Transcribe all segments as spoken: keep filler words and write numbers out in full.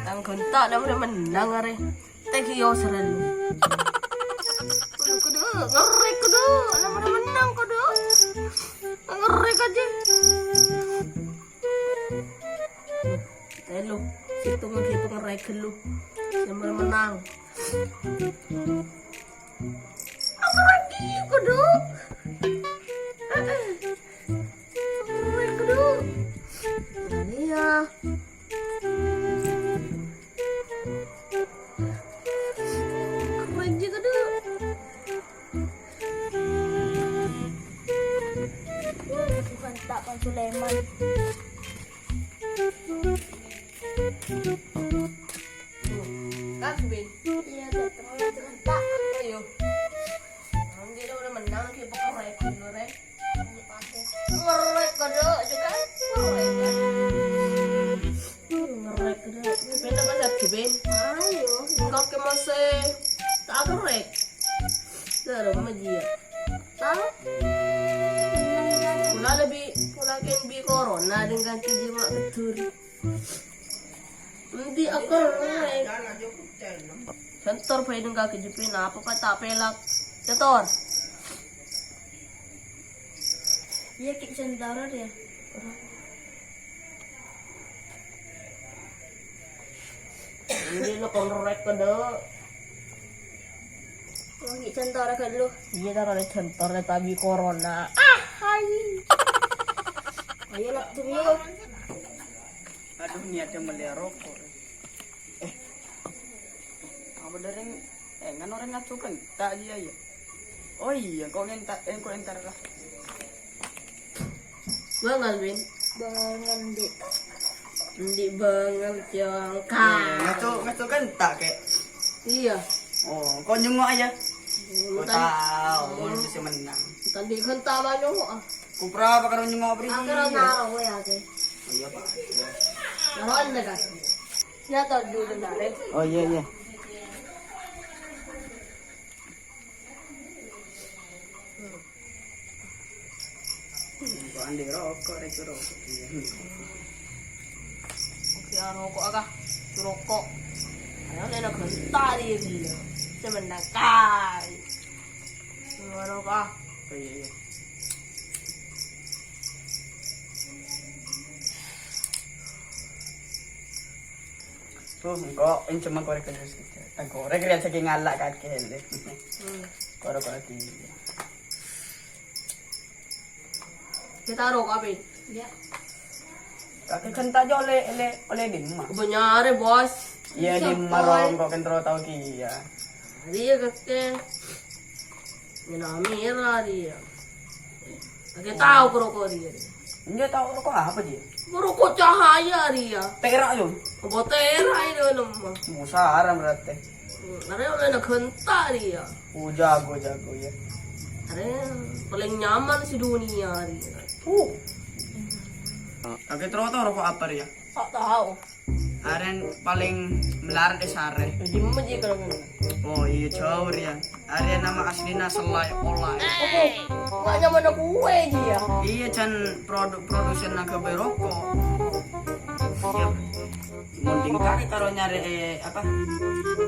Tang ghânta' la bâdâ mennang arè. Tèghi yo seren. Kodhu, kodhu, ngerrèk kodhu. La bâdâ mennang kodhu. Ngerrèk ajâ. Tèlo, sèttong lagi pangerrèk ghâllu. La bâdâ mennang. Aku lagi kodhu. Heeh. Aku lagi kodhu. Ini ya. Aku lagi kodhu. Tuh, bukan tak Pak Sulaiman. Kan, Bin? Iya, datang. Ayo. Nanti lo udah menang, kita pakai rek, dulu, rek. Ngerrèk kodhu, juga ngerrèk. Ngerrèk kodhu. Bin, apa satu, Bin? Ayo. Engko' ke masih tak ngerrèk. Lah, apa jiya? Tahu? Pula lebih, pula kan bi corona dengan kiji mak kedur. Nanti aku ngerrèk. Cèntor bhâi neng kakè jepit, napa kok ta' pèlak? Cèntor. Iya, Ki, cèntor ya. Ini lo konrek kedok. Wong Ki, cèntor ghâllu. Iya, taruh di cèntor, tapi corona. Ah, hai. Ayo, lah, tunggu. Aduh, niatnya meli rokok. Eh, apa dârèng, eh, kan orèng ngadu kenta' jiya, ya? Oh iya, kok ngenta', eh, kok entar lah. Bângal, Bin. Bângal, Dik. Dik bângal, Cong. Eh, ngadu, ngadu kenta', kek? Iya. Oh, kok nyengok aja? Hmm, kok tahu, mau bisa menang. Tadi kenta' mah nyengok, ah. Kupra apa karo nyengok, Pri? Aku ora naro kowe, aku. Oh iya, Pak. Naro anda, Kak. Ya, tadi udah naro. Oh iya, iya. Kok andi rokok, rek, rokok. Iya. Oke, ya, rokok, ah, Kak. Rokok. Ayo, lena gentari, gila. Sebentar, Kak. Rokok, ah. Oh, iya, iya. Tuh, engko' enceman korek terus gitu. Tengkorek rian saking ngalak kakek. Hmm. Korok lagi. Kita rokok apa? Ya. Kakek kan tak oleh, oleh, oleh dimma. Kebenyare, Bos. Iya, dimma rong kok kan terus tahu ki ya. Iya, kakek. Ngena mera dia. Kakek tahu rokok dia. Enggak tahu rokok apa dia? Rokok cahaya dia. Terak, Jung. Apa terak itu nama? Musaran berarti. Karena oleh nak gentak dia. Oh, jago, jago ya. Karena paling nyaman sedunia dia. Uh. Kakek tahu rokok apa dia? Tak tahu. Arèn palèng melarat è Sarè. Jadi mama jadi kalau ngono. Oh iya, jauh, Rian. Arèn nama aslinya Selai Olai. Oke, makanya mana kue dia? Iya, can produk-produsen naga berokok. Iya. Mending kakek karo nyari, eh, apa?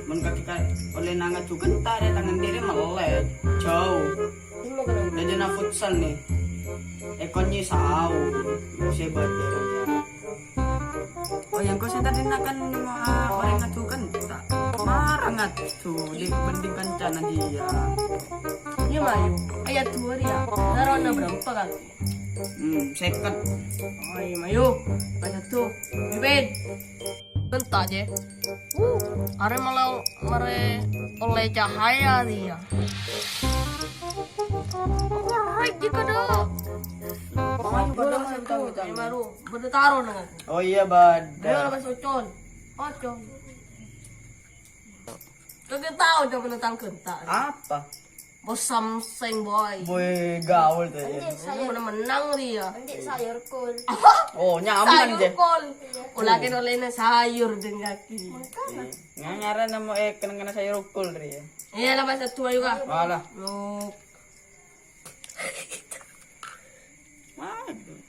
Mun kakek ka-, oleh nanga juga entar ya tangan diri melek. Jauh. Ini mau kena. Dajana futsal nih. Ekonnya sau. Saya baca. Oh, yang kau saya tadi nak kan, ah, orang ngadu kan tak. Marah ngadu, dibandingkan cana dia. Iya, Mayu. Ayat dua dia. Darahnya berapa kali? Hmm, seket. Oh, iya, Mayu. Ayat tuh. Bibit. Gentak, Jè. Uh, arè malah marè ollè cahaya dia. Korek jika dah. Ayo, pada main tahu, tahu. Baru, pada taruh nang aku. Oh iya, pada. Ayo, lepas Ocon. Ocon. Kagak tahu dia pada tang gentak. Apa? Bos Samseng, boy. Boy, gaul tuh ya. Ini menang dia. Nanti sayur kol. Oh, nyaman, Jè. Sayur kol. Iya. Ulakin olehnya sayur dengan kaki. Makanya. Ngarana mau, eh, kena-kena sayur kol dia. Iya, lah, pas satu ayo, Kak. Malah. Yuk. Waduh.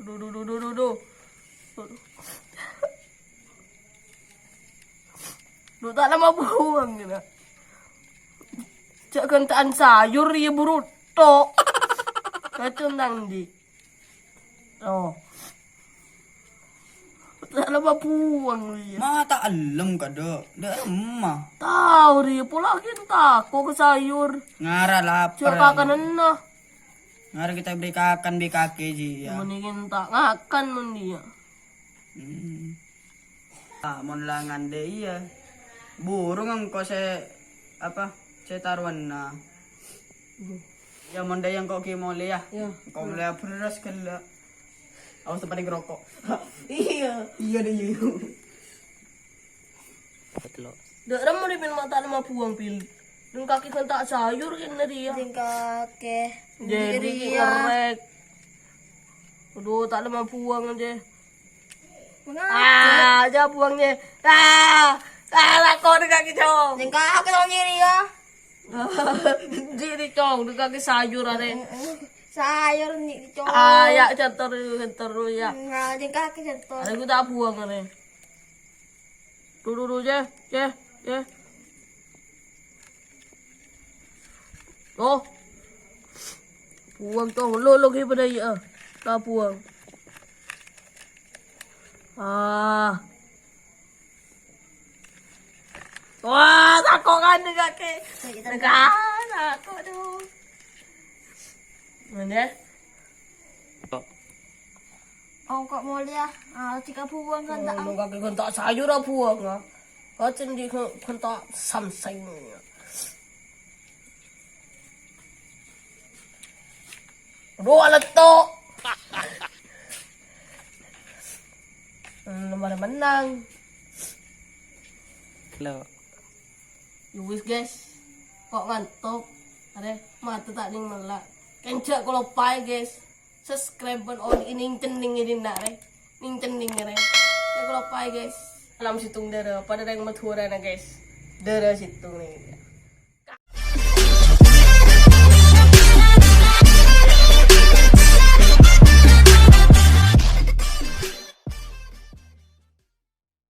Duh, duh, duh, duh, duh, duh. Lu ta' lama buwâng, ghâ. Jhâ' ghânta'an sayur, iyâ, buru to'. Kacon nang ndi? Oh. Ta' lama buwâng, iyâ. Ma' ta' ellem kadâ'. Dâ' remma. Tao, ri, pola ghi' tako' ka sayur. Ngara lapar. Jhâ' kakananna. Ngara kita beri kakan, beri kake, ji, ya. Mendingan ta' ngakan, mendingan. Hmm. Ah, mon la ngandhe' iyâ. Burung engko' sè, apa, sè tarowanna. Iyâ, mon dâ' iyâ engko' ghi' molè, yâ. Iyâ. Engko' molè bherrâs ghellâ'. Awas, teppa'na ngeroko'. Iyâ. Iyâ, dâ' iyâ. Betul. Dâ' remma rè, Pil, ma' ta' lema buwâng, Pil. Deng kakè ghânta'an sayur kènè rèya. Deng kakè. Jè, deng kakè iyâ. Ngerrek. Aduh, ta' lema buwâng, jè. Mengapa? Ah, jâ' buwâng, jè. Ah, ah, tako' deng kakè, Cong. Deng kakè, Cong, jè rèya. Jè rè, Cong, deng kakè sayur arè. Sayur, jè rè, Cong. Ah, yâ, cèntor, cèntor, yâ. Nah, deng kakè, cèntor. Arè, ghu ta' buwâng, arè. Dhu, dhu, dhu, jè, jè, jè. Oh. Buwâng, Cong. Lo, lo, ghi' padâ iyâ. Ta' buwâng. Ah. Wah, tako' kan, kakè. Tako', tako', dhu. Mana? Oh, kok molè, yâ? Ah, jika buwâng kan ta'. Oh, kakè ghânta'an sayur, ah, buwâng, ah. Kacen di ghânta'an samseng. Aduh, aletto. Hmm, nomor menang. Lo. Yowis, guys. Kok ngantok? Arè, mata ta' nèng mella'. Kèng jhâ' kaloppaè, guys. Subscribe bân oli nèng cènèng è dinna', rè. Nèng cènèng, rè. Jhâ' kaloppaè, guys. Salam sèttong dârâ, padâ rèng Madhurâna, guys. Dârâ sèttong nèng.